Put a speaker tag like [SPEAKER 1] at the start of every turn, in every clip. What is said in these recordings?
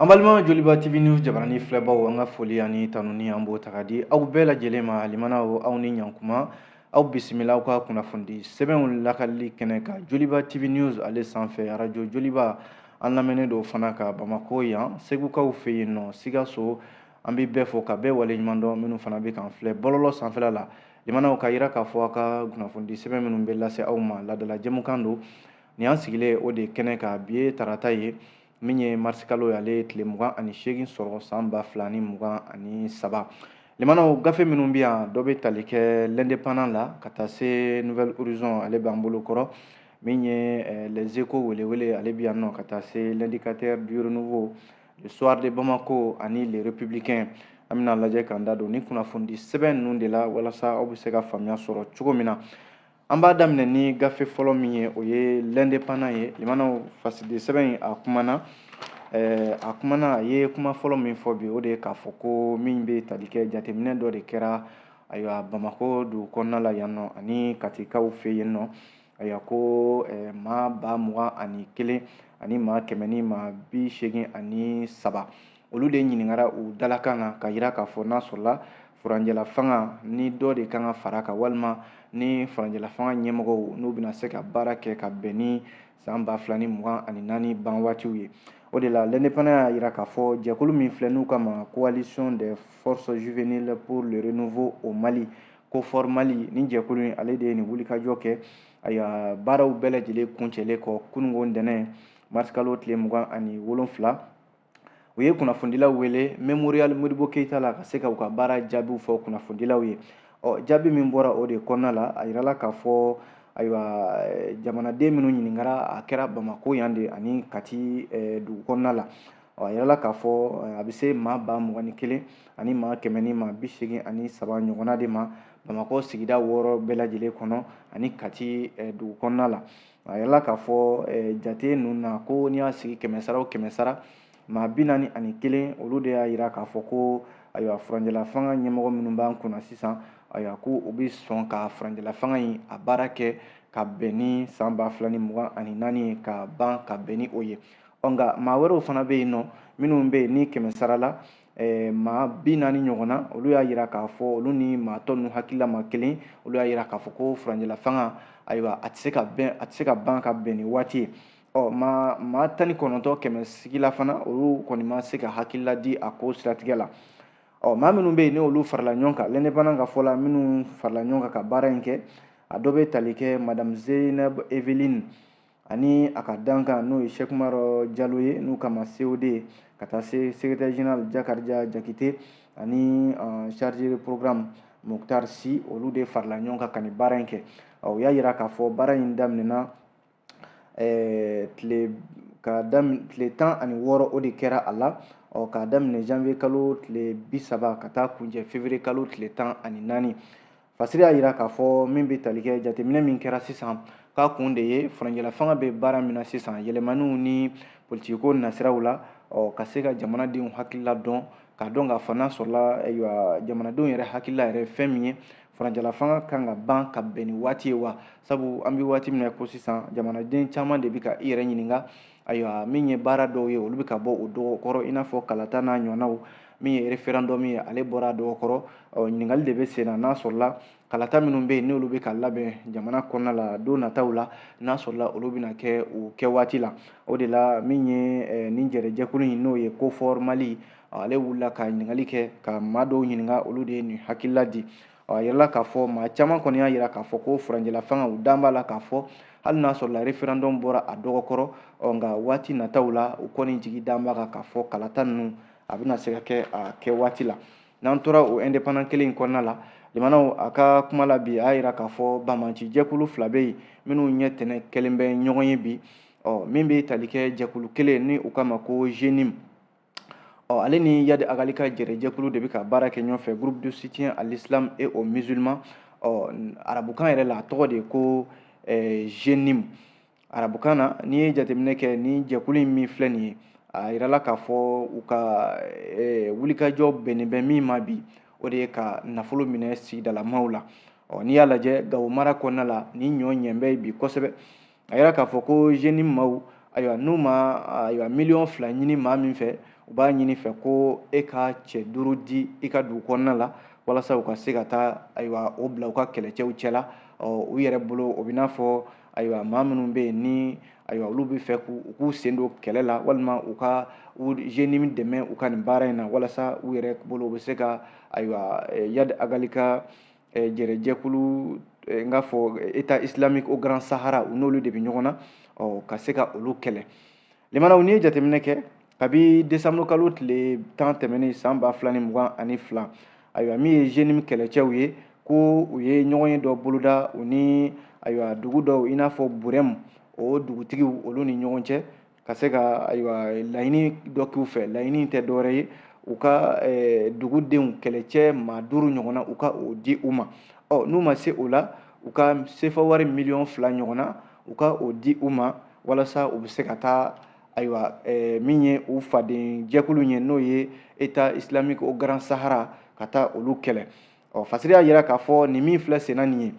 [SPEAKER 1] An balima Joliba TV News jabarani filɛbaw, an ka foli ani tanuni, an b'o ta ka di aw bɛɛ lajɛlen ma. Limanaw, aw ni ɲankuma, aw bisimila aw ka kunnafoni sɛbɛnw lakalili kɛnɛ kan, Joliba TV News ale sanfɛ, arajo Joliba. An lamɛnnen don fana ka Bamako yan, Segukaw fɛ yen nɔ, Sikaso. An bɛ bɛɛ fo ka bɛɛ waleɲuman dɔn. Minnu fana bɛ k'an filɛ bɔlɔlɔ sanfɛla la, limanaw, ka yira k'a fɔ aw ka kunnafoni sɛbɛn minnu bɛ lase aw ma, ladala jɛmukan don. Nin y'an sigilen o de kɛnɛ kan. Bi ye tarata ye, min ye marisikalo ye, ale ye tile 28 sɔrɔ san 2023. Limanaw, gafe minnu bɛ yan, dɔ bɛ tali kɛ L'Indépendant la ka taa se Nouvel Horizon, ale b'an bolo kɔrɔ. Min ye Les Échos, welewele, ale bɛ yan nɔ, ka taa se L'Indicateur du Renouveau, Le Soir de Bamako ani Le Républicain. An bɛna lajɛ k'an da don ni kunnafoni sɛbɛn ninnu de la, walasa aw bɛ se ka faamuya sɔrɔ cogo min na. An b'a daminɛ ni gafe fɔlɔ min ye, o ye L'Indépendant ye. Limanaw, fasidi sɛbɛn in, a kumana a kumana, a ye kuma fɔlɔ min fɔ bi, o de ye k'a fɔ ko min bɛ tali kɛ jateminɛ dɔ de kɛra, ayiwa, Bamako dugu kɔnɔna la yan nɔ ani Katikaw fɛ yen nɔ. Ayiwa, ko maa 21 000 ani maa 183, olu de ɲininkara u dalakan na, ka yira k'a fɔ n'a sɔrɔla furanjɛla fanga ni dɔ de kan ka fara kan, walima ni furanjɛla fanga ɲɛmɔgɔw n'u bɛna se ka baara kɛ ka bɛn ni san 2024 ban waatiw ye. O de la, L'Indépendant y'a yira k'a fɔ jɛkulu min filɛ, n'u kama Coalition des forces juvéniles pour le renouveau au Mali, COFOR Mali, ni jɛkulu in, ale de ye nin wulikajɔ kɛ. Ayiwa, baaraw bɛɛ lajɛlen kuncɛlen kɔ kununko ntɛnɛn, marisikalo tile 27, u ye kunnafonidilaw wele Mémorial Modibo Keyita la, ka se ka u ka baara jaabiw fɔ kunnafonidilaw ye. Ɔ, jaabi min bɔra o de kɔnɔna la, a yirala k'a fɔ, ayiwa, jamanaden minnu ɲininkara, a kɛra Bamako yan de ani Kati dugu kɔnɔna la. Ɔ, a yirala k'a fɔ a bɛ se maa 21 000 ani maa 183 ɲɔgɔnna de ma, Bamakɔ sigida wɔɔrɔ bɛɛ lajɛlen kɔnɔ ani Kati dugu kɔnɔna la. A yirala k'a fɔ jate ninnu na ko n'i y'a sigi kɛmɛ sara o kɛmɛ sara, maa 41, olu de y'a yira k'a fɔ ko, ayiwa, furanjɛla fanga ɲɛmɔgɔ minnu b'an kunna sisan, ayiwa, ko u bɛ sɔn ka furanjɛla fanga in a baara kɛ ka bɛn ni san 2024 ye, ka ban ka bɛn ni o ye. Ɔ, nka maa wɛrɛw fana bɛ yen nɔ, minnu bɛ yen ni kɛmɛ sara la, maa 40 ɲɔgɔnna, olu y'a yira k'a fɔ olu ni maa tɔ ninnu hakilila ma kelen. Olu y'a yira k'a fɔ ko furanjɛla fanga, ayiwa, a tɛ se ka bɛn, a tɛ se ka ban ka bɛn ni waati ye. Ɔ, maa 19 kɛmɛ sigila fana, olu kɔni ma se ka hakilila di a ko siratigɛ la. Ɔ, maa minnu bɛ yen ni olu farala ɲɔgɔn kan, L'Indépendant ka fɔ la, minnu farala ɲɔgɔn kan ka baara in kɛ, a dɔ bɛ tali kɛ Madame Zeynab Eveline ani a ka dankan, n'o ye Cheikh Umar Jalo ye, n'u kama COD, ka taa se secrétaire général Jakarija Jakite ani chargé de programme Mokhtar Si. Olu de farala ɲɔgɔn kan ka nin baara in kɛ. Ɔ, u y'a yira k'a fɔ baara in daminɛna tile ka daminɛ tile 16, o de kɛra a la. Ɔ, k'a daminɛ janvier kalo tile 30 ka taa kuncɛ février kalo tile 14. Fasiri y'a yira k'a fɔ min bɛ tali kɛ jateminɛ min kɛra sisan, k'a kun de ye furanjɛla fanga bɛ baara min na sisan, yɛlɛmaniw ni politikiko nasiraw la, ɔ, ka se ka jamanadenw hakilila dɔn, k'a dɔn k'a fɔ n'a sɔrɔla, ayiwa, jamanadenw yɛrɛ hakilila yɛrɛ fɛn min ye, furanjɛla fanga kan ka ban ka bɛn ni waati ye wa. Sabu an bɛ waati min na ko sisan, jamanaden caman de bɛ ka i yɛrɛ ɲininka, ayiwa, min ye baara dɔw ye, olu bɛ ka bɔ o dɔgɔkɔrɔ, i n'a fɔ kalata n'a ɲɔgɔnnaw. Min ye référendum ye, ale bɔra a dɔgɔkɔrɔ. Ɔ, ɲininkali de bɛ sen na, n'a sɔrɔla kalata minnu bɛ yen, n'olu bɛ ka labɛn jamana kɔnɔna la don nataw la, n'a sɔrɔla olu bɛna kɛ o kɛ waati la. O de la, min ye nin jɛrɛjɛkulu in, n'o ye COFOR Mali, ale wulila ka ɲininkali kɛ, ka maa dɔw ɲininka, olu de ye nin hakilila di. A yirala k'a fɔ maa caman kɔni y'a yira k'a fɔ ko furanjɛla fanga, u dan b'a la k'a fɔ hali n'a sɔrɔla référendum bɔra a dɔgɔkɔrɔ, ɔ, nka waati nataw la, u kɔni jigi dan b'a kan k'a fɔ kalata ninnu, a bɛna se ka kɛ a kɛ waati la. N'an tora o Indépendant kelen in kɔnɔna la, limanaw, a ka kuma la bi, a y'a yira k'a fɔ banbanci jɛkulu fila bɛ yen minnu ɲɛ tɛnɛ kɛlen bɛ ɲɔgɔn ye bi. Ɔ, min bɛ tali kɛ jɛkulu kelen ni u kama ko JNIM, ɔ, ale ni Iyad Ag Ghali ka jɛrɛjɛkulu de bɛ ka baara kɛ ɲɔgɔn fɛ, Groupe de soutien à l'islam et aux musulmans. Ɔ, arabukan yɛrɛ la, a tɔgɔ de ye ko JNIM arabukan na. N'i ye jateminɛ kɛ, ni jɛkulu in min filɛ nin ye, a yirala k'a fɔ u ka wulikajɔ bɛnnen bɛ min ma bi, o de ye ka nafolo minɛ sigidalamaw la. Ɔ, n'i y'a lajɛ, Gawo mara kɔnɔna la, ni ɲɔ ɲɛ bɛ bi kosɛbɛ. A yira k'a fɔ ko JNIM maaw, Ayiwa, n'u ma ayiwa miliyɔn 2 ɲini maa min fɛ, u b'a ɲini fɛ ko e ka cɛ 5 di i ka dugu kɔnɔna la, walasa u ka se ka taa ayiwa o bila u ka kɛlɛcɛw cɛla. Ɔ, u yɛrɛ bolo, o bɛ n'a fɔ ayiwa maa minnu bɛ yen ni ayiwa olu bɛ fɛ k'u k'u sen don kɛlɛ la, walima u ka JNIM dɛmɛ u ka nin baara in na, walasa u yɛrɛ bolo u bɛ se ka ayiwa Iyad Ag Ghali ka jɛrɛjɛkulu, n k'a fɔ État islamique au Grand Sahara, u n'olu de bɛ ɲɔgɔn na, ɔ, ka se ka olu kɛlɛ. Limanaw, n'i ye jateminɛ kɛ, kabi décembre kalo tile 10 tɛmɛnen san 2022, ayiwa, min ye JNIM kɛlɛcɛw ye, ko u ye ɲɔgɔn ye dɔ boloda u ni ayiwa dugu dɔw, i n'a fɔ Burɛmu, o dugutigiw, olu ni ɲɔgɔn cɛ, ka se ka ayiwa laɲini dɔ k'u fɛ. Laɲini tɛ dɔwɛrɛ ye, u ka dugudenw kɛlɛcɛ maa 5 ɲɔgɔnna, u ka o di u ma. Ɔ, n'u ma se o la, u ka sefa wari miliyɔn 2 ɲɔgɔnna, u ka o di u ma, walasa u bɛ se ka taa ayiwa min ye u faden jɛkulu ye, n'o ye État islamique au Grand Sahara, ka taa olu kɛlɛ. Ɔ, fasiri y'a jira k'a fɔ nin min filɛ senna nin ye,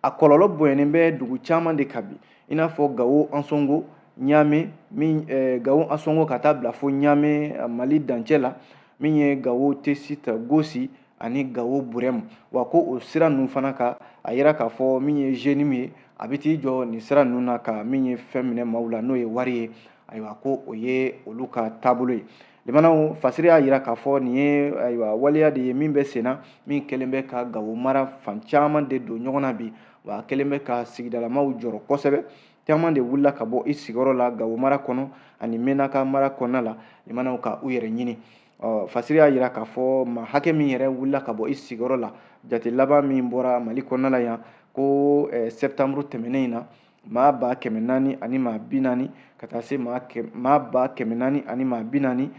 [SPEAKER 1] a kɔlɔlɔ bonyanen bɛ dugu caman de kan bi, i n'a fɔ Gawo Ansongo, Ɲame min, Gawo Ansongo ka taa bila fo Ɲame Mali dancɛ la, min ye Gawo Tesit Gosi ani Gawo Burɛmu. Wa ko o sira ninnu fana kan, a yira k'a fɔ min ye JNIM ye, a bɛ t'i jɔ nin sira ninnu na ka min ye fɛn minɛ maaw la, n'o ye wari ye. Ayiwa, ko o ye olu ka taabolo ye. Limanaw, fasiri y'a jira k'a fɔ nin ye ayiwa waleya de ye min bɛ senna, min kɛlen bɛ ka Gawo mara fan caman de don ɲɔgɔn na bi. Wa a kɛlen bɛ ka sigidalamaw jɔrɔ kosɛbɛ. Caman de wulila ka bɔ i sigiyɔrɔ la Gawo mara kɔnɔ ani Menaka mara kɔnɔna la, limanaw, ka u yɛrɛ ɲini. Ɔ, fasiri y'a jira k'a fɔ maa hakɛ min yɛrɛ wulila ka bɔ i sigiyɔrɔ la, jate laban min bɔra Mali kɔnɔna la yan, ko septembre tɛmɛnen in na, maa 440,000 ka taa se maa 440,000,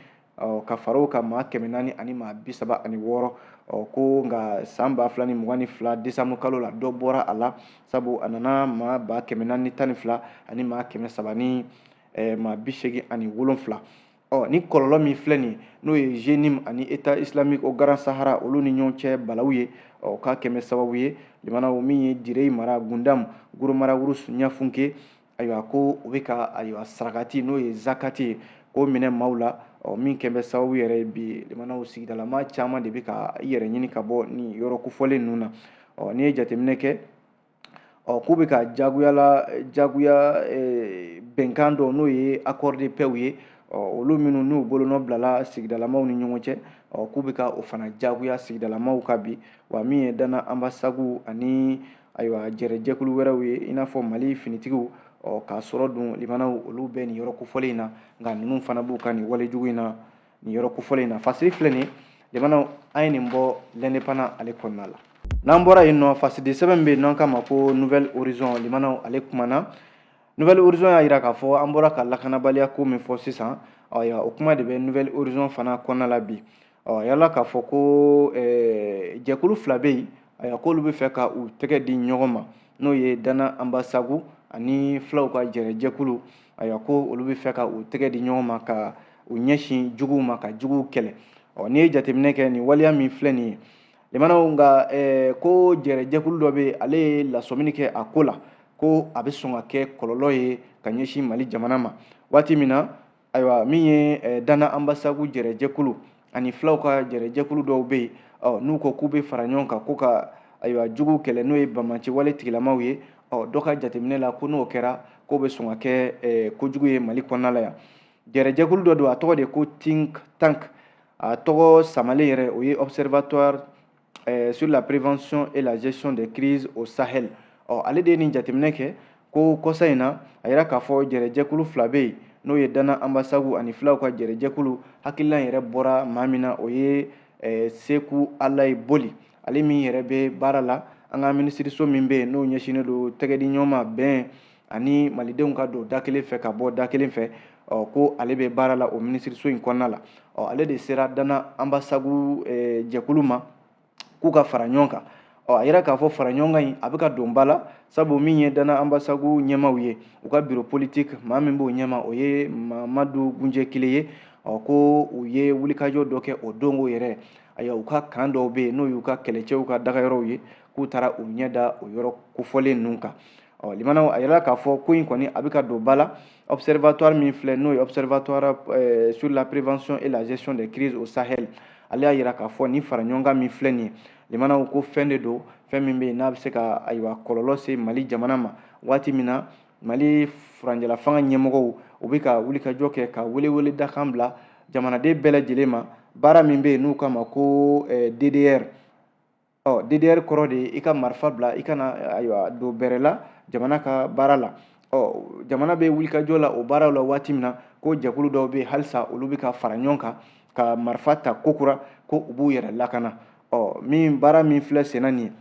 [SPEAKER 1] ka fara o kan maa 436. Ɔ, ko nka san 2022 décembre kalo la, dɔ bɔra a la, sabu a nana maa 412 ani maa 300 ni maa 87. Ɔ, ni kɔlɔlɔ min filɛ nin ye, n'o ye JNIM ani État islamique au Grand Sahara, olu ni ɲɔgɔn cɛ balawu ye, ɔ, k'a kɛmɛ sababu ye, limanaw, min ye Direi mara, Gundam, Gurumara-Wurus, Ɲafunke, ayiwa, ko u bɛ ka ayiwa sarakati, n'o ye zakati ye, k'o minɛ maaw la. Ɔ, min kɛn bɛ sababu yɛrɛ ye bi, limanaw, sigidalama caman de bɛ ka i yɛrɛ ɲini ka bɔ nin yɔrɔ kofɔlen ninnu na. Ɔ, n'i ye jateminɛ kɛ, ɔ, k'u bɛ ka jagoyala jagoya bɛnkan dɔ, n'o ye accord de paix ye, ɔ, olu minnu n'u bolonɔ bilala sigidalamaw ni ɲɔgɔn cɛ, ɔ, k'u bɛ ka o fana jagoya sigidalamaw kan bi. Wa min ye Dana Ambasagu ani ayiwa jɛrɛjɛkulu wɛrɛw ye, i n'a fɔ Mali finitigiw, ɔ, k'a sɔrɔ dun, limanaw, olu bɛ nin yɔrɔ kofɔlen in na, nka ninnu fana b'u ka nin walejugu in na nin yɔrɔ kofɔlen in na. Fasiri filɛ nin ye, limanaw, an ye nin bɔ L'Indépendant ale kɔnɔna la. N'an bɔra yen nɔ, fasidi sɛbɛn bɛ yen n'an k'a ma ko Nouvel Horizon, limanaw, ale kumana. Nouvel Horizon y'a jira k'a fɔ an bɔra ka lakanabaliya ko min fɔ sisan, ayiwa, o kuma de bɛ Nouvel Horizon fana kɔnɔna la bi. Ɔ, yala k'a fɔ ko jɛkulu fila bɛ yen, ayiwa, k'olu bɛ fɛ ka u tɛgɛ di ɲɔgɔn ma, n'o ye Dana Ambasagu ani filaw ka jɛrɛjɛkulu. Ayiwa, ko olu bɛ fɛ ka u tɛgɛ di ɲɔgɔn ma ka u ɲɛsin juguw ma, ka juguw kɛlɛ. Ɔ, n'i ye jateminɛ kɛ, nin waleya min filɛ nin ye, limanaw, nka ko jɛrɛjɛkulu dɔ bɛ yen, ale ye lasɔmini kɛ a ko la, ko a bɛ sɔn ka kɛ kɔlɔlɔ ye ka ɲɛsin Mali jamana ma. Waati min na, ayiwa, min ye Dana Ambasagu jɛrɛjɛkulu ani filaw ka jɛrɛjɛkulu dɔw bɛ yen, ɔ, n'u ko k'u bɛ fara ɲɔgɔn kan ko ka ayiwa juguw kɛlɛ, n'o ye banbaanci wale tigilamaw ye, ɔ, dɔ ka jateminɛ la, ko n'o kɛra, k'o bɛ sɔn ka kɛ kojugu ye Mali kɔnɔna la yan. Jɛrɛjɛkulu dɔ don, a tɔgɔ de ko think tank, a tɔgɔ samalen yɛrɛ o ye Observatoire sur la prévention et la gestion des crises au Sahel. Ɔ, ale de ye nin jateminɛ kɛ ko kɔsa in na, a yira k'a fɔ jɛrɛjɛkulu fila bɛ yen, n'o ye Dana Ambasagu ani filaw ka jɛrɛjɛkulu. Hakilina yɛrɛ bɔra maa min na, o ye Seku Alayi Boli, ale min yɛrɛ bɛ baara la an ka minisiriso min bɛ yen, n'o ɲɛsinnen don tɛgɛ di ɲɔgɔn ma, bɛn ani malidenw ka don da kelen fɛ ka bɔ da kelen fɛ. Ɔ, ko ale bɛ baara la o minisiriso in kɔnɔna la. Ɔ, ale de sera Dana Ambasagu jɛkulu ma k'u ka fara ɲɔgɔn kan. Ɔ, a yira k'a fɔ fara ɲɔgɔn kan in, a bɛ ka don ba la, sabu min ye Dana Ambasagu ɲɛmaw ye, u ka bureau politique, maa min b'o ɲɛma, o ye Mamadu Gunjɛ Kile ye. Ɔ, ko u ye wulikajɔ dɔ kɛ o dongo yɛrɛ. Ayiwa, u ka kan dɔw bɛ yen, n'o y'u ka kɛlɛcɛw ka dagayɔrɔw ye, k'u taara u ɲɛ da o yɔrɔ kofɔlen ninnu kan. Ɔ limanaw, a yirala k'a fɔ ko in kɔni a bɛ ka don ba la. Observatoire min filɛ, n'o ye Observatoire sur la prévention et la gestion des crises au Sahel, ale y'a yira k'a fɔ nin fara ɲɔgɔn kan min filɛ nin ye, limanaw, ko fɛn de don, fɛn min bɛ yen n'a bɛ se ka, ayiwa, kɔlɔlɔ se Mali jamana ma. Waati min na Mali furancɛla fanga ɲɛmɔgɔw, u bɛ ka wulikajɔ kɛ ka welewele dakan bila jamanaden bɛɛ lajɛlen ma, baara min bɛ yen n'u k'a ma ko DDR. Ɔ DDR kɔrɔ de ye i ka marifa bila, i kana, ayiwa, don bɛrɛ la jamana ka baara la. Ɔ jamana bɛ wulikajɔ la o baaraw la waati min na, ko jɛkulu dɔw bɛ yen halisa, olu bɛ ka fara ɲɔgɔn kan ka marifa ta kokura ko u b'u yɛrɛ lakana. Ɔ min baara min filɛ senna nin ye,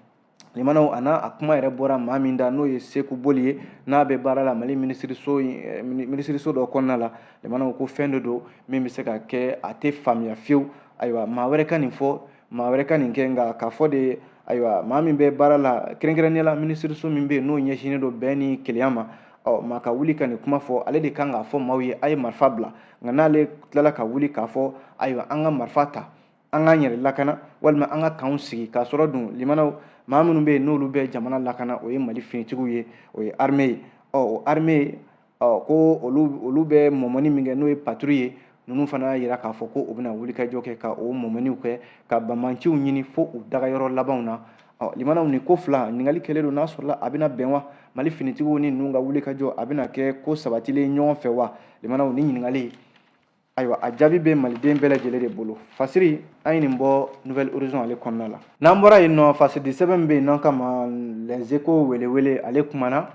[SPEAKER 1] limanaw, a n'a a kuma yɛrɛ bɔra maa min da, n'o ye Seku Boli ye, n'a bɛ baara la Mali minisiriso dɔ kɔnɔna la, limanaw, ko fɛn de don min bɛ se ka kɛ, a tɛ faamuya fiyewu. Ayiwa, maa wɛrɛ ka nin fɔ, maa wɛrɛ ka nin kɛ, nka k'a fɔ de, ayiwa, maa min bɛ baara la, kɛrɛnkɛrɛnnenya la minisiriso min bɛ yen n'o ɲɛsinnen don bɛn ni kelenya ma, ɔ maa ka wuli ka nin kuma fɔ, ale de kan k'a fɔ maaw ye a ye marifa bila. Nka n'ale tilala ka wuli k'a fɔ, ayiwa, an ka marifa ta, an k'an yɛrɛ lakana, walima an ka kanw sigi, k'a sɔrɔ dun, limanaw, maa minnu bɛ yen n'olu bɛ jamana lakana, o ye Mali finitigiw ye, o ye armée ye. Ɔ o armée, ɔ ko olu bɛ mɔmɔni min kɛ, n'o ye patrouille ye, ninnu fana y'a yira k'a fɔ ko u bɛna wulikajɔ kɛ ka o mɔmɔniw kɛ, ka banbaanciw ɲini fo u dagayɔrɔ labanw na. Ɔ limanaw, nin ko fila ɲininkali kɛlen don, n'a sɔrɔla a bɛna bɛn wa? Mali finitigiw ni ninnu ka wulikajɔ, a bɛna kɛ ko sabatilen ɲɔgɔn fɛ wa? Limanaw, nin ɲininkali, ayiwa, a jaabi bɛ maliden bɛɛ lajɛlen de bolo. Fasiri, an ye nin bɔ Nouvel Horizon ale kɔnɔna la. N'an bɔra yen nɔ, fasidi sɛbɛn min bɛ yen n'an kama Les Échos welewele, ale kumana.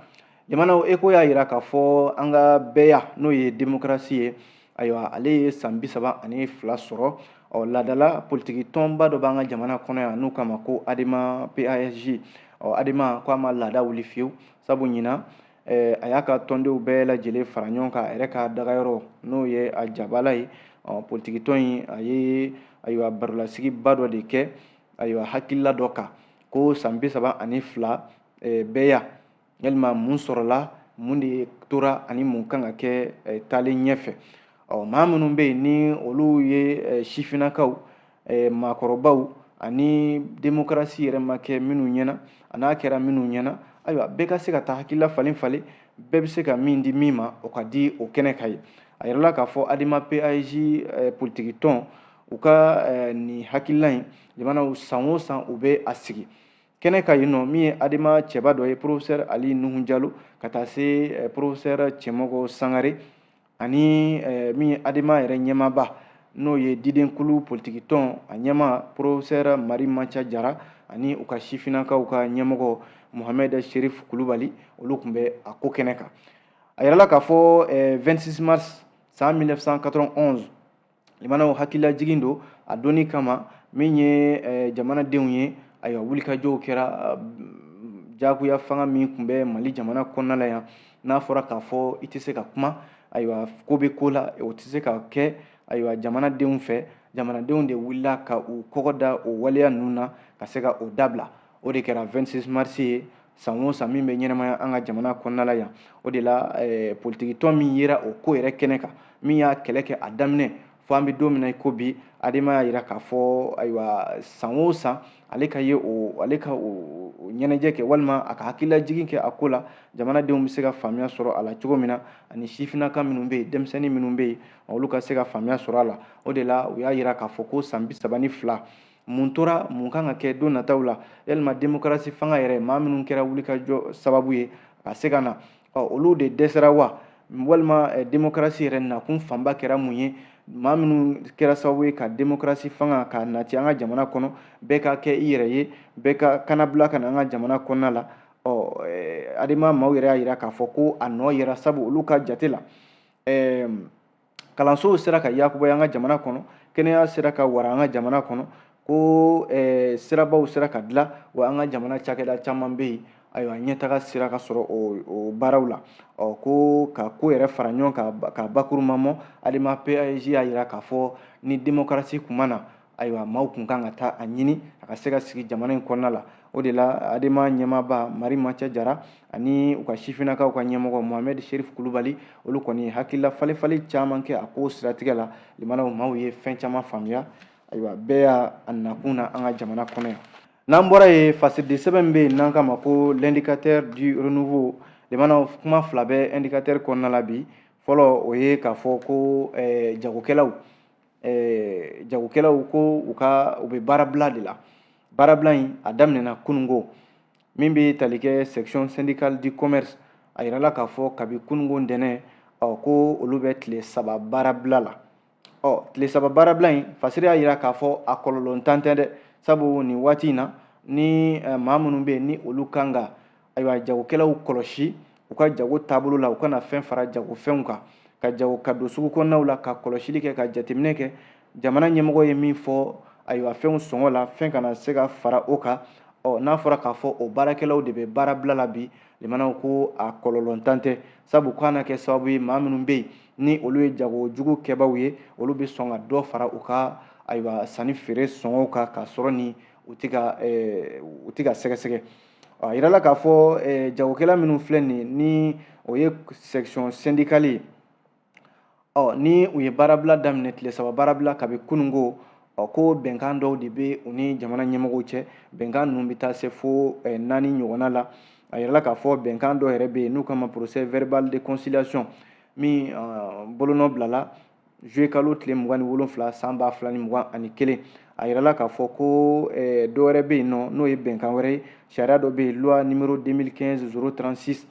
[SPEAKER 1] Limanaw, Écho y'a yira k'a fɔ an ka bɛɛya, n'o ye démocratie ye, ayiwa, ale ye san 32 sɔrɔ. Ɔ laadala politiki tɔnba dɔ b'an ka jamana kɔnɔ yan n'u kama ko ADEMA PASJ. Ɔ ADEMA ko a ma laada wuli fiyewu, sabu ɲinan a y'a ka tɔndenw bɛɛ lajɛlen fara ɲɔgɔn kan a yɛrɛ ka dagayɔrɔ, n'o ye a jabala ye. Ɔ politiki tɔn in, a ye, ayiwa, barolasigiba dɔ de kɛ, ayiwa, hakilila dɔ kan ko san 32 bɛɛya, yalima mun sɔrɔla, mun de tora, ani mun kan ka kɛ taalen ɲɛfɛ? Ɔ maa minnu bɛ yen ni olu ye sifinnakaw, maakɔrɔbaw, ani démocratie yɛrɛ ma kɛ minnu ɲɛna, a n'a kɛra minnu ɲɛna, ayiwa, bɛɛ ka se ka taa hakilila falen falen, bɛɛ bɛ se ka min di min ma, o ka di o kɛnɛ kan ye. A yirala k'a fɔ ADEMA PASJ politiki tɔn, u ka nin hakilila in, jamanaw, san o san u bɛ a sigi kɛnɛ kan yen nɔ. Min ye ADEMA cɛba dɔ ye, professeur Ali Nuhu Jalo, ka taa se professeur Cɛmɔgɔ Sangare, ani min ye ADEMA yɛrɛ ɲɛmaaba, n'o ye didenkulu politiki tɔn a ɲɛma, professeur Mari Manca Jara, ani u ka sifinnakaw ka ɲɛmɔgɔ Mohamed Sherif Kulubali, olu tun bɛ a ko kɛnɛ kan. A yirala k'a fɔ 26 mars san 1991, limanaw, hakililajigin don a donni kama min ye jamanadenw ye. Ayiwa, wulikajɔw kɛra, jagoya fanga min tun bɛ Mali jamana kɔnɔna la yan, n'a fɔra k'a fɔ i tɛ se ka kuma, ayiwa, ko bɛ ko la, o tɛ se ka kɛ. Ayiwa, jamanadenw fɛ, jamanadenw de wulila ka u kɔgɔ da o waleya ninnu na ka se ka o dabila. O de kɛra 26 mars ye, san o san min bɛ ɲɛnamaya an ka jamana kɔnɔna la yan. O de la politiki tɔn min yera o ko yɛrɛ kɛnɛ kan, min y'a kɛlɛ kɛ a daminɛ fo an bɛ don min na i ko bi, ADEMA y'a yira k'a fɔ, ayiwa, san o san ale ka ye o, ale ka o ɲɛnajɛ kɛ, walima a ka hakililajigin kɛ a ko la, jamanadenw bɛ se ka faamuya sɔrɔ a la cogo min na, ani sifinnaka minnu bɛ yen, denmisɛnnin minnu bɛ yen, olu ka se ka faamuya sɔrɔ a la. O de la u y'a yira k'a fɔ ko san 32, mun tora, mun kan ka kɛ don nataw la? Yalima démocratie fanga yɛrɛ, maa minnu kɛra wulikajɔ sababu ye ka se ka na, ɔ olu de dɛsɛra wa, walima démocratie yɛrɛ nakun fanba kɛra mun ye? Maa minnu kɛra sababu ye ka démocratie fanga ka nati an ka jamana kɔnɔ, bɛɛ ka kɛ i yɛrɛ ye, bɛɛ ka kanabila ka na an ka jamana kɔnɔna la. Ɔ ADEMA maaw yɛrɛ y'a yira k'a fɔ ko a nɔ yera, sabu olu ka jate la, kalansow sera ka yakubaya an ka jamana kɔnɔ, kɛnɛya sera ka wara an ka jamana kɔnɔ, ko sirabaw sera ka dilan wa, an ka jamana cakɛda caman bɛ yen, ayiwa, ɲɛtaga sera ka sɔrɔ o baaraw la. Ɔ ko ka ko yɛrɛ fara ɲɔgɔn kan ka bakurunba mɔ, ADEMA PASJ y'a yira k'a fɔ ni démocratie kun ma na, ayiwa, maaw kun kan ka taa a ɲini a ka se ka sigi jamana in kɔnɔna la. O de la ADEMA ɲɛmaaba Mari Manca Jara ani u ka sifinnakaw ka ɲɛmɔgɔ Mohamed Sherif Kulubali, olu kɔni hakilila falen-falen caman kɛ a ko siratigɛ la. Limanaw, maaw ye fɛn caman faamuya, ayiwa, bɛɛ y'a nakun na an ka jamana kɔnɔ yan. N'an bɔra yen, fasiridi sɛbɛn min bɛ yen n'an k'a ma ko L'Indicateur du Renouveau, limanaw, kuma fila bɛ Indicateur kɔnɔna la bi. Fɔlɔ, o ye k'a fɔ ko jagokɛlaw ko u bɛ baarabila de la. Baarabila in, a daminɛna kunungo. Min bɛ tali kɛ section syndicale du commerce, a yirala k'a fɔ kabi kunungo ntɛnɛn, ɔ, ko olu bɛ tile 3 baarabila la. Ɔ, tile 3 baarabila in, fasiri y'a yira k'a fɔ a kɔlɔlɔntan tɛ dɛ, sabu nin waati in na ni maa minnu bɛ yen ni olu kan ka, ayiwa, jagokɛlaw kɔlɔsi u ka jago taabolo la, u kana fɛn fara jagofɛnw kan, ka jago ka don sugu kɔnɔnaw la, ka kɔlɔsili kɛ, ka jateminɛ kɛ, jamana ɲɛmɔgɔ ye min fɔ, ayiwa, fɛnw sɔngɔ la, fɛn kana se ka fara o kan. Ɔ, n'a fɔra k'a fɔ o baarakɛlaw de bɛ baarabila la bi, limanaw, ko a kɔlɔlɔntan tɛ, sabu k'a na kɛ sababu ye, maa minnu bɛ yen ni olu ye jago jugu kɛbaw ye, olu bɛ sɔn ka dɔ fara u ka, ayiwa, sanni feere sɔngɔw kan, k'a sɔrɔ ni u tɛ ka sɛgɛsɛgɛ. A yirala k'a fɔ jagokɛla minnu filɛ nin ni o ye section syndicale ye, ɔ, ni u ye baarabila daminɛ, tile 3 baarabila kabi kunungo, ɔ, ko bɛnkan dɔw de bɛ u ni jamana ɲɛmɔgɔw cɛ. Bɛnkan ninnu bɛ taa se fo 4 ɲɔgɔnna la. A yirala k'a fɔ bɛnkan dɔw yɛrɛ bɛ yen n'u kama procès verbal de conciliation, min bolonɔ bilala juillet kalo tile 27 san 2021. A yirala k'a fɔ ko dɔ wɛrɛ bɛ yen nɔ, n'o ye bɛnkan wɛrɛ ye, sariya dɔ bɛ yen, loi numéro 2015 036,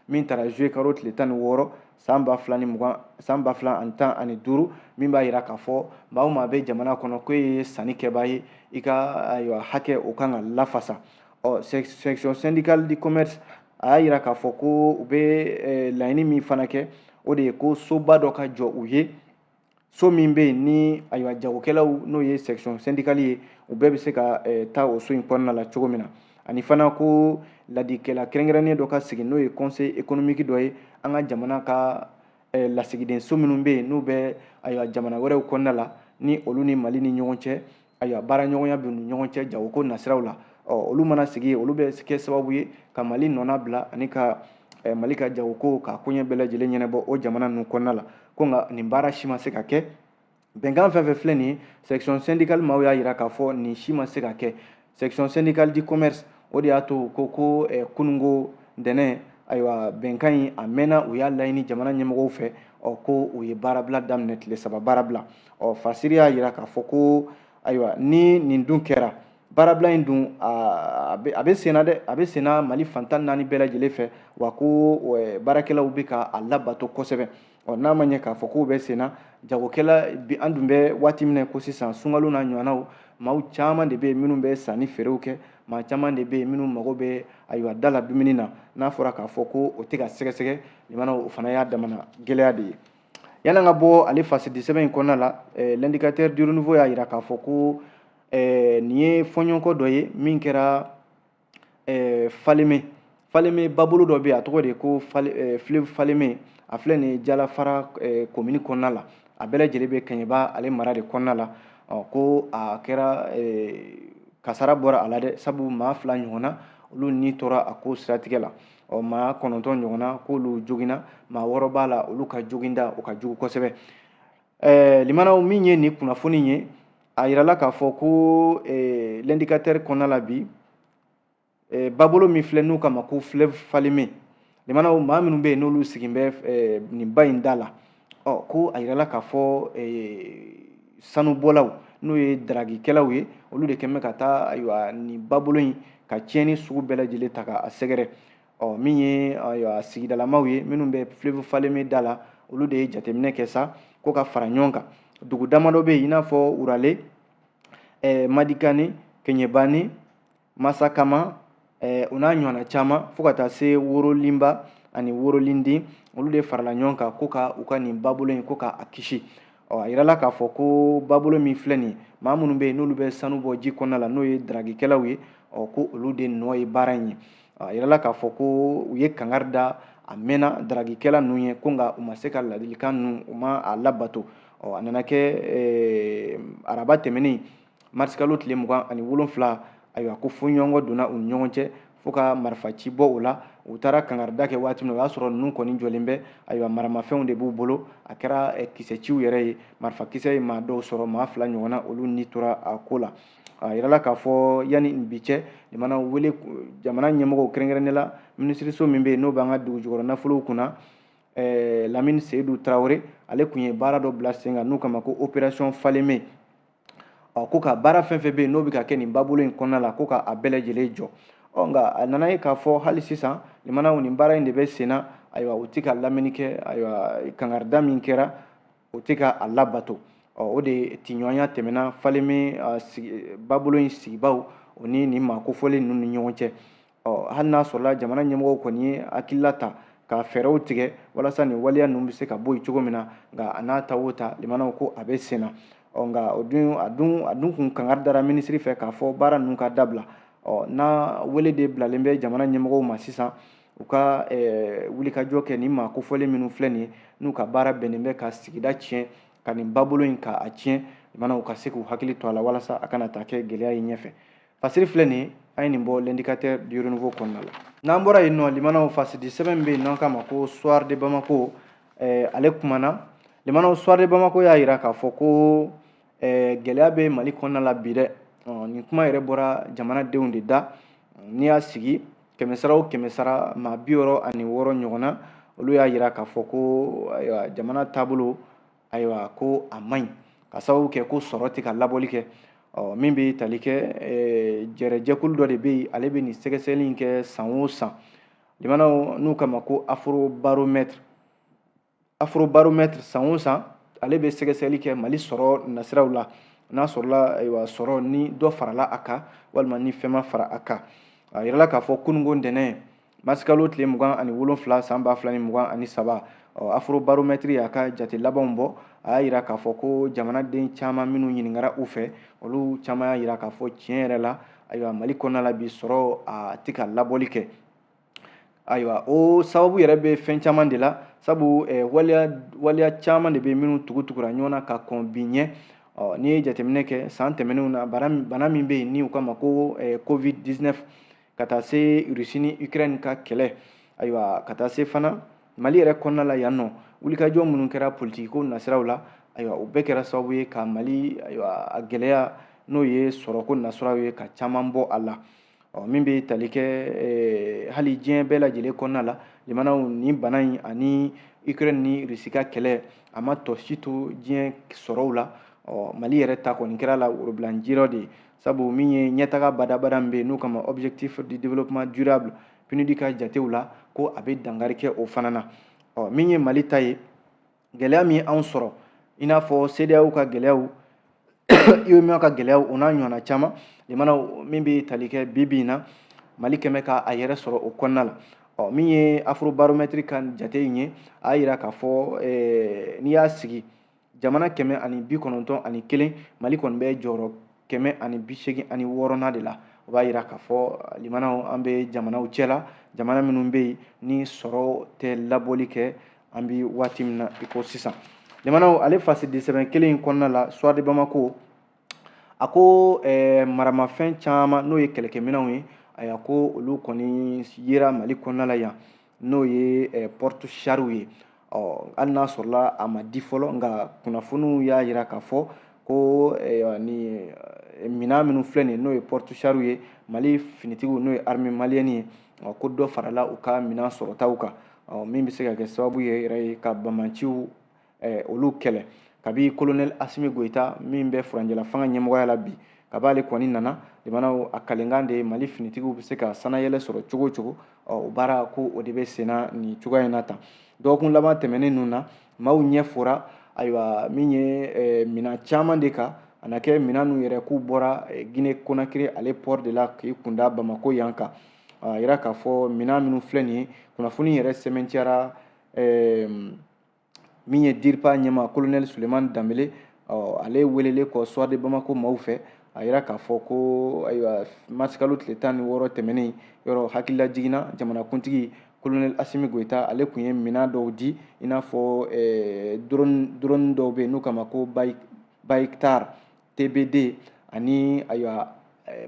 [SPEAKER 1] min taara juillet kalo tile 16 san 2020, san 2015, min b'a yira k'a fɔ maa o maa bɛ jamana kɔnɔ ko e ye sanni kɛbaa ye, i ka, ayiwa, hakɛ o kan ka lafasa. Ɔ, section syndicale du commerce a y'a yira k'a fɔ ko u bɛ laɲini min fana kɛ, o de ye ko soba dɔ ka jɔ u ye, so min bɛ yen ni, ayiwa, jagokɛlaw, n'o ye section syndicale ye, u bɛɛ bɛ se ka taa o so in kɔnɔna la cogo min na. Ani fana ko ladikɛla kɛrɛnkɛrɛnnen dɔ ka sigi, n'o ye conseil économique dɔ ye, an ka jamana ka lasigidenso minnu bɛ yen n'u bɛ, ayiwa, jamana wɛrɛw kɔnɔna la, ni olu ni Mali ni ɲɔgɔn cɛ, ayiwa, baara ɲɔgɔnya bɛ u ni ɲɔgɔn cɛ jagoko nasiraw la. Ɔ, olu mana sigi, olu bɛ kɛ sababu ye ka Mali nɔna bila ani ka Mali ka jagoko ka koɲɛ bɛɛ lajɛlen ɲɛnabɔ o jamana ninnu kɔnɔna la. Ko nka nin baara si ma se ka kɛ. Bɛnkan fɛn fɛn filɛ nin ye, section syndicale maaw y'a yira k'a fɔ nin si ma se ka kɛ. Section syndicale du commerce, o de y'a to ko kunungo ntɛnɛn, ayiwa, bɛnkan in a mɛnna, u y'a laɲini jamana ɲɛmɔgɔw fɛ. Ɔ, ko u ye baarabila daminɛ, tile 3 baarabila. Ɔ, fasiri y'a yira k'a fɔ ko, ayiwa, ni nin dun kɛra, baarabila in dun a bɛ senna dɛ, a bɛ senna Mali fantan naani bɛɛ lajɛlen fɛ, wa ko baarakɛlaw bɛ ka a labato kosɛbɛ. Ɔ, n'a ma ɲɛ k'a fɔ k'o bɛ senna, jagokɛla bi, an dun bɛ waati min na ko sisan, sunkalo n'a ɲɔgɔnnaw, maaw caman de bɛ yen minnu bɛ sanni feerew kɛ, maa caman de bɛ yen minnu mago bɛ, ayiwa, da la dumuni na. N'a fɔra k'a fɔ ko o tɛ ka sɛgɛsɛgɛ, limana, o fana y'a damana gɛlɛya de ye. Yan'an ka bɔ ale fasidi sɛbɛn in kɔnɔna la, L'Indicateur du Renouveau y'a jira k'a fɔ ko nin ye fɔɲɔgɔnkɔ dɔ ye min kɛra Faleme. Faleme babolo dɔ bɛ yen, a tɔgɔ de ye ko fleuve Faleme. A filɛ nin ye Jalafara commune kɔnɔna la, a bɛɛ lajɛlen bɛ Kɛɲɛba ale mara de kɔnɔna la. Ɔ, ko a kɛra kasara bɔra a la dɛ, sabu maa 2 ɲɔgɔnna, olu ni tora a ko siratigɛ la. Ɔ, maa 9 ɲɔgɔnna, k'olu joginna, maa 6 b'a la, olu ka joginda o ka jugu kosɛbɛ. Limanaw, min ye nin kunnafoni ye, a yirala k'a fɔ ko L'Indicateur kɔnɔna la bi, babolo min filɛ n'u kama ko fleuve Faleme, limanaw, maa minnu bɛ yen n'olu sigin bɛ nin ba in da la, ɔ, ko a yirala k'a fɔ sanubɔlaw, n'o ye daragikɛlaw ye, olu de kɛn bɛ ka taa, ayiwa, nin babolo in ka tiɲɛni sugu bɛɛ lajɛlen ta k'a sɛgɛrɛ. Ɔ, min ye, ayiwa, sigidalamaw ye minnu bɛ fleuve Faleme da la, olu de ye jateminɛ kɛ sa ko ka fara ɲɔgɔn kan. Dugu damadɔ bɛ yen i n'a fɔ Wurale, Madikani, Kɛɲɛbani, Masakama, o n'a ɲɔgɔnna caman, fo ka taa se Worolinba ani Worolindi, olu de farala ɲɔgɔn kan ko ka u ka nin babolo in ko k'a kisi. Ɔ, a yirala k'a fɔ ko babolo min filɛ nin ye, maa minnu bɛ yen n'olu bɛ sanu bɔ ji kɔnɔna la, n'o ye daragikɛlaw ye, ɔ, ko olu de nɔ ye baara in ye. A yirala k'a fɔ ko u ye kangari da a mɛnna daragikɛla ninnu ye, ko nka u ma se ka ladilikan ninnu, u ma a labato. Ɔ, a nana kɛ araba tɛmɛnen, marisikalo tile 27, ayiwa, ko fɔɲɔgɔnkɔ donna u ni ɲɔgɔn cɛ. fo ka marifaci bɔ o la. U taara kangarida kɛ waati min na, o y'a sɔrɔ ninnu kɔni jɔlen bɛ. Ayiwa, maramafɛnw de b'u bolo, a kɛra kisɛciw yɛrɛ ye, marifakisɛ ye maa dɔw sɔrɔ, maa 2 ɲɔgɔnna, olu ni tora a ko la. A yirala k'a fɔ yanni bi cɛ, limanaw wele jamana ɲɛmɔgɔw, kɛrɛnkɛrɛnnen la minisiriso min bɛ yen n'o b'an ka dugujukɔrɔ nafolow kunna, Lamine Seydou Traoré, ale tun ye baara dɔ bila sen kan n'u kama ko opération Falémé. Ɔ, ko ka baara fɛn fɛn bɛ yen n'o bɛ ka kɛ nin babolo in kɔnɔna la, ko ka a bɛɛ lajɛlen jɔ. Ɔ, nka a nana ye k'a fɔ hali sisan, limanaw, nin baara in de bɛ sen na. Ayiwa, u tɛ ka lamɛnni kɛ. Ayiwa, kangarida min kɛra, u tɛ ka a labato. Ɔ, o de tiɲɔgɔnya tɛmɛna Falémé babolo in sigibaw o ni nin maa kofɔlen ninnu ni ɲɔgɔn cɛ. Ɔ, hali n'a sɔrɔla jamana ɲɛmɔgɔw kɔni ye hakilila ta ka fɛɛrɛw tigɛ walasa nin waleya ninnu bɛ se ka bɔ yen cogo min na, nka a n'a ta o ta, limanaw, ko a bɛ sen na. Ɔ, nka o dun a dun kun kangari dara minisiri fɛ k'a fɔ baara ninnu ka dabila. Ɔ, n'a wele de bilalen bɛ jamana ɲɛmɔgɔw ma sisan, u ka wulikajɔ kɛ nin maa kofɔlen minnu filɛ nin ye, n'u ka baara bɛnnen bɛ ka sigida tiɲɛ, ka nin babolo in ka a tiɲɛ, limanaw, u ka se k'u hakili to a la walasa a kana taa kɛ gɛlɛya ye ɲɛfɛ. Fasiri filɛ nin ye, an ye nin bɔ L'Indicateur du Renouveau kɔnɔna la. N'an bɔra yen nɔ, limanaw, fasidi sɛbɛn bɛ yen n'an k'a ma ko Soir de Bamako, ale kumana. Limanaw, Soir de Bamako y'a yira k'a fɔ ko gɛlɛya bɛ Mali kɔnɔna la bi dɛ. Nin kuma yɛrɛ bɔra jamanadenw de da. N'i y'a sigi kɛmɛ sara o kɛmɛ sara, maa 66 ɲɔgɔnna, olu y'a yira k'a fɔ ko ayiwa, jamana taabolo, ayiwa, ko a man ɲi, ka sababu kɛ ko sɔrɔ tɛ ka labɔli kɛ. Ɔ, min bɛ tali kɛ, jɛrɛjɛkulu dɔ de bɛ yen, ale bɛ nin sɛgɛsɛgɛli in kɛ san o san, limanaw, n'u kama ko Afrobaromètre. Afrobaromètre, san o san, ale bɛ sɛgɛsɛgɛli kɛ Mali sɔrɔ nasiraw la, n'a sɔrɔla, ayiwa, sɔrɔ ni dɔ farala a kan walima ni fɛn ma fara a kan. A yirala k'a fɔ kununko ntɛnɛn, marisikalo tile 27 san 2023, Afrobaromètre y'a ka jate labanw bɔ. A y'a yira k'a fɔ ko jamanaden caman minnu ɲininkara u fɛ, olu caman y'a yira k'a fɔ tiɲɛ yɛrɛ la, ayiwa, Mali kɔnɔna la bi, sɔrɔ a tɛ ka labɔli kɛ. Ayiwa, o sababu yɛrɛ bɛ fɛn caman de la, sabu waleya caman de bɛ minnu tugu tugura ɲɔgɔn na ka kɔn bi ɲɛ. Ɔ, n'i ye jateminɛ kɛ san tɛmɛnenw na, bana min bɛ yen ni u kama ko Covid 19, ka taa se Russie ni Ukraine ka kɛlɛ, ayiwa, ka taa se fana Mali yɛrɛ kɔnɔna la yan nɔ, wulikajɔ minnu kɛra politiki ko nasiraw la, ayiwa, o bɛɛ kɛra sababu ye ka Mali, ayiwa, a gɛlɛya n'o ye sɔrɔko nasiraw ye, ka caman bɔ a la. Ɔ, min bɛ tali kɛ hali diɲɛ bɛɛ lajɛlen kɔnɔna la, limanaw, nin bana in ani Ukraine ni Russie ka kɛlɛ, a ma tɔ si to diɲɛ sɔrɔw la. Ɔ, Mali yɛrɛ ta kɔni kɛra la worobilanjirɔ de ye, sabu min ye ɲɛtaga badabada min bɛ yen n'u kama Objectif du développement durable, PNUD ka jatew la, ko a bɛ dankari kɛ o fana na. Ɔ, min ye Mali ta ye, gɛlɛya min anw sɔrɔ, i n'a fɔ CEDEAO ka gɛlɛyaw, UEMOA ka gɛlɛyaw, o n'a ɲɔgɔnna caman, limanaw, min bɛ tali kɛ bi bi in na, Mali kɛmɛ ka a yɛrɛ sɔrɔ o kɔnɔna la. Ɔ, min ye Afrobaromètre ka jate in ye, a y'a yira k'a fɔ n'i y'a sigi jamana 191, Mali kɔni bɛ jɔyɔrɔ 186nan de la. O b'a yira k'a fɔ, limanaw, an bɛ jamanaw cɛla, jamana minnu bɛ yen ni sɔrɔ tɛ labɔli kɛ an bɛ waati min na i ko sisan. Limanaw, ale fasidi sɛbɛn kelen in kɔnɔna la, Soir de Bamako a ko maramafɛn caman, n'o ye kɛlɛkɛminɛnw ye, ayiwa, ko olu kɔni yera Mali kɔnɔna la yan, n'o ye porte-chars ye. Ɔ, hali n'a sɔrɔla a ma di fɔlɔ, nka kunnafoniw y'a yira k'a fɔ ko ni minɛn minnu filɛ nin ye, n'o ye porte-chars ye, Mali finitigiw, n'o ye armée malienne ye, ko dɔ farala u ka minɛn sɔrɔtaw kan, min bɛ se ka kɛ sababu ye yɛrɛ ye ka bamaciw olu kɛlɛ. Kabi colonel Assimi Goïta min bɛ furancɛla fanga ɲɛmɔgɔya la bi, kab'ale kɔni nana, limanaw, a kalenkan de ye Mali finitigiw bɛ se ka sanayɛlɛ sɔrɔ cogo o cogo. Ɔ, o baara ko o de bɛ senna nin cogoya in na tan. Dɔgɔkun laban tɛmɛnen ninnu na, maaw ɲɛ fora, ayiwa, min ye minɛn caman de kan, a na kɛ minɛn ninnu yɛrɛ k'u bɔra Guinée Conakry ale port de la k'i kunda Bamako yan kan. A yira k'a fɔ minɛn minnu filɛ nin ye, kunnafoni yɛrɛ sɛmɛntiyara min ye DIRPA ɲɛma, colonel Souleymane Dembélé, ale welelen kɔ Soir de Bamako maaw fɛ, a yira k'a fɔ ko ayiwa, marisikalo tile 16 tɛmɛnen, yɔrɔ hakilila jiginna, jamanakuntigi colonel Assimi Goïta, ale tun ye minɛn dɔw di, i n'a fɔ drone dɔw bɛ yen n'u kama ko Bayraktar TB2 ani ayiwa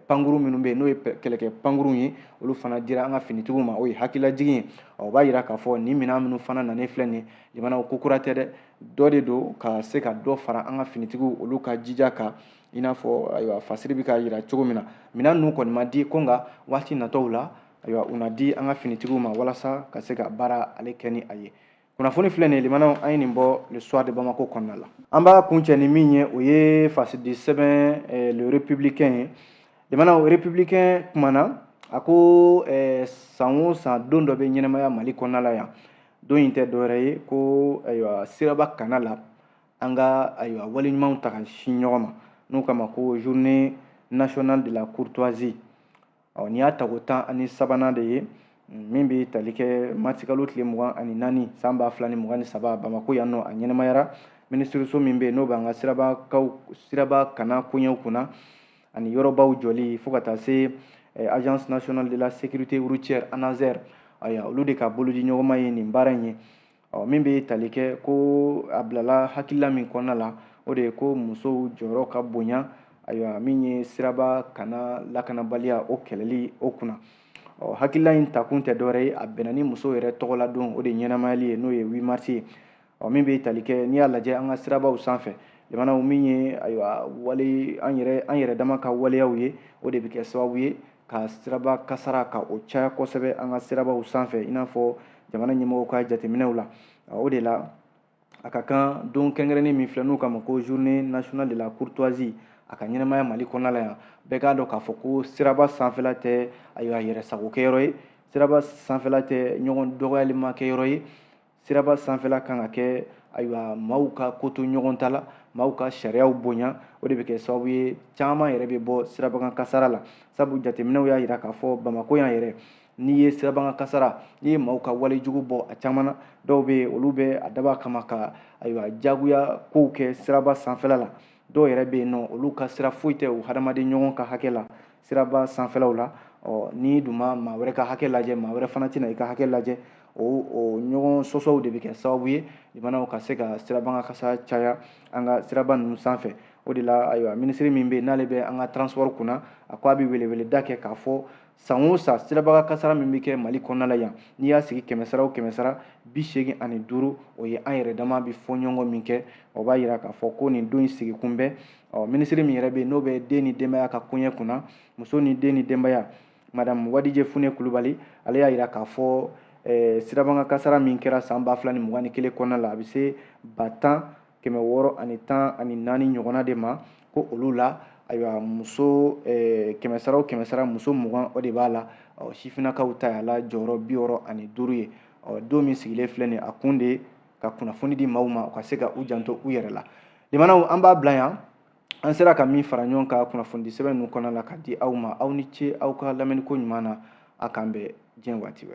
[SPEAKER 1] pankuru minnu bɛ yen, n'o ye kɛlɛkɛ pankurunw ye, olu fana dira an ka finitigiw ma. O ye hakililajigin ye. O b'a yira k'a fɔ nin minɛn minnu fana nanen filɛ nin ye, jamanaw ko kura tɛ dɛ, dɔ de don ka se ka dɔ fara an ka finitigiw olu ka jija kan, i n'a fɔ ayiwa fasiri bɛ k'a yira cogo min na. Minɛn ninnu kɔni ma di ko, nka waati nataw la, ayiwa, u na di an ka finitigiw ma walasa ka se ka baara ale kɛ ni a ye. Kunnafoni filɛ nin ye, limanaw, an ye nin bɔ Le Soir de Bamako kɔnɔna la. An b'a kuncɛ ni min ye, o ye fasidi sɛbɛn Le Républicain ye. Limanaw, Républicain kumana, a ko san o san, don dɔ bɛ ɲɛnamaya Mali kɔnɔna la yan. Don in tɛ dɔwɛrɛ ye ko ayiwa siraba kana la an ka ayiwa wale ɲumanw ta ka sin ɲɔgɔn ma, n'o kama ko Journée nationale de la courtoisie. Ɔ, nin y'a tago 13nan de ye, min bɛ tali kɛ marisikalo tile 24 san 2023, Bamako yan nɔ. A ɲɛnamayara minisiriso min bɛ yen, n'o b'an ka sirabakaw siraba kana koɲɛw kunna ani yɔrɔbaw jɔli, fo ka taa se Agence nationale de la sécurité routière, ANASER, ayiwa, olu de ka bolodi ɲɔgɔnma ye nin baara in ye. Ɔ, min bɛ tali kɛ ko a bilala hakilila min kɔnɔna la, o de ye ko musow jɔyɔrɔ ka bonya, ayiwa, min ye siraba kana lakanabaliya o kɛlɛli o kunna. Ɔ, hakilila in takun tɛ dɔwɛrɛ ye, a bɛnna ni musow yɛrɛ tɔgɔla don o de ɲɛnamayali ye, n'o ye 8 mars ye. Ɔ, min bɛ tali kɛ, n'i y'a lajɛ an ka sirabaw sanfɛ, jamanaw, min ye ayiwa wale an yɛrɛ dama ka waleyaw ye, o de bɛ kɛ sababu ye ka siraba kasara ka o caya kosɛbɛ an ka sirabaw sanfɛ, i n'a fɔ jamana ɲɛmɔgɔw ka jateminɛw la. O de la a ka kan don kɛrɛnkɛrɛnnen min filɛ, n'o kama ko Journée nationale de la courtoisie, a ka ɲɛnamaya Mali kɔnɔna la yan. Bɛɛ k'a dɔn k'a fɔ ko siraba sanfɛla tɛ ayiwa yɛrɛ sagokɛyɔrɔ ye, siraba sanfɛla tɛ ɲɔgɔn dɔgɔyalima kɛyɔrɔ ye. Siraba sanfɛla kan ka kɛ ayiwa maaw ka ko to ɲɔgɔn ta la, maaw ka sariyaw bonya. O de bɛ kɛ sababu ye caman yɛrɛ bɛ bɔ sirabakan kasara la, sabu jateminɛw y'a jira k'a fɔ Bamako yan yɛrɛ, n'i ye sirabakan kasara, n'i ye maaw ka walejugu bɔ a caman na, dɔw bɛ yen, olu bɛ a dabɔ a kama ka ayiwa jagoya kow kɛ siraba sanfɛla la. Dɔw yɛrɛ bɛ yen nɔ, olu ka sira foyi tɛ u hadamaden ɲɔgɔn ka hakɛ la siraba sanfɛlaw la. Ɔ, n'i dun ma maa wɛrɛ ka hakɛ lajɛ, maa wɛrɛ fana tɛna i ka hakɛ lajɛ. O ɲɔgɔn sɔsɔw de bɛ kɛ sababu ye limanaw ka se ka sirabakan kasara caya an ka siraba ninnu sanfɛ. O de la ayiwa minisiri min bɛ yen, n'ale bɛ an ka transport kunna, a ko a bɛ weleweleda kɛ k'a fɔ san o san, sirabakan kasara min bɛ kɛ Mali kɔnɔna la yan, n'i y'a sigi kɛmɛ sara o kɛmɛ sara, 85, o ye an yɛrɛ dama bɛ fɔ ɲɔgɔn min kɛ. O b'a yira k'a fɔ ko nin don in sigi kun bɛ. Ɔ, minisiri min yɛrɛ bɛ yen, n'o bɛ den ni denbaya ka koɲɛ kunna, muso ni den ni denbaya, Madame Wadije Fune Kulubali, ale y'a yira k'a fɔ sirabakan kasara min kɛra san 2021 kɔnɔna la, a bɛ se 10,614 ɲɔgɔnna de ma, ko olu la ayiwa muso, kɛmɛ sara o kɛmɛ sara, muso 20, o de b'a la. Ɔ, sifinnakaw ta y'a la jɔyɔrɔ 65 ye. Ɔ, don min sigilen filɛ nin ye, a kun de ka kunnafoni di maaw ma, u ka se ka u janto u yɛrɛ la. Limanaw, an b'a bila yan. An sera ka min fara ɲɔgɔn kan kunnafoni sɛbɛn ninnu kɔnɔna la ka di aw ma, aw ni ce aw ka lamɛnniko ɲuman na. A k'an bɛn diɲɛ waati wɛrɛ.